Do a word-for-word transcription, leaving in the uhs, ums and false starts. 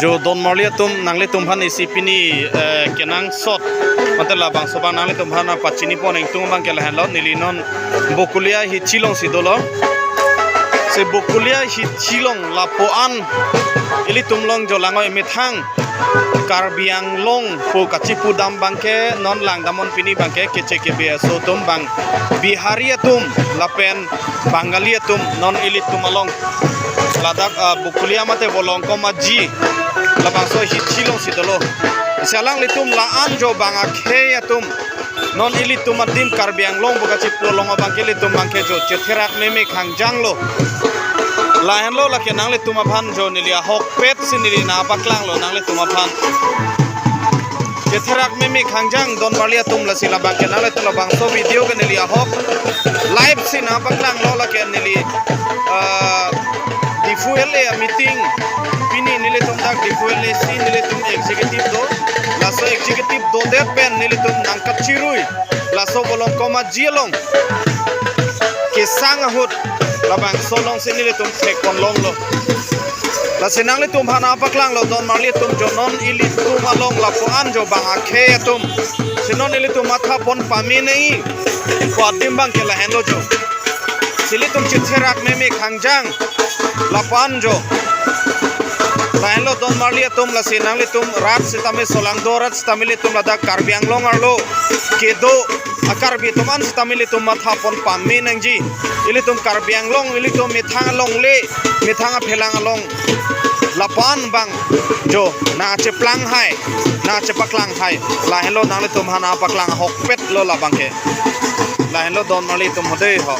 Jo donmarli atum, nanglitum aphan isi pini, eh, kenangsot mate labangso abang nanglitum aphan pachini pon ingtung abangke lahenlo, neli non Bokolia hichi alongsi dolo. Si Bokolia hichi along lapu-an ilitum along jo langoi methang Karbi Anglong pu kachipudam abangke non langdamnon pini abangke keche kebe aso atum abang Bihari atum lapen Bangali atum non ilitum along ladak, ah, Bokolia mate Bolongkom Aji labangso hichi alongsi dolo. Si alanglitum la-an jo bang akhei atum non ilitum adim Karbi Anglong pu kachipu along abangke ilitum abangke jo chetherak meme khangjanglo. Lahenlo lake nanglitum aphan jo neli ahokpet si neli nangpaklanglo nanglitum aphan. Chetherak meme khangjang donmarli atum, lasi labangke nanglitum labangso video ke neli ahok live si nangpaklanglo lake neli, ah, Diphu L A meeting. Pini nelitum dak Diphu L A si nelitum executive do. Laso executive dodet pen nelitum nangkachirui laso Bolongkom Aji along kesang ahut labangso alongsi nelitum thekpon longlo. Lasi nanglitum aphan nangpaklanglo donmarli atum, jo non ilitum along lapu-an jo bang akhei atum si non ilitum mathapon pame nangji pu adim abangke lahenlo jo. Si ilitum chetherak meme khangjang lapu-an jo. Lahenlo donmarli atum, lasi nanglitum rat sitame solangdo rat sitame ilitum ladak Karbi Anglong arlo kedo a-Karbi atum an sitame ilitum mathapon pame nangji. Ilitum Karbi Anglong, ilitum methang alongle, methang aphelang along lapu-an abang jo nangcheplang hai, nangchepaklang hai. Lahenlo nanglitum aphan nangpaklang ahokpetlo labangke. Lahenlo donmarli atum ho dei ho.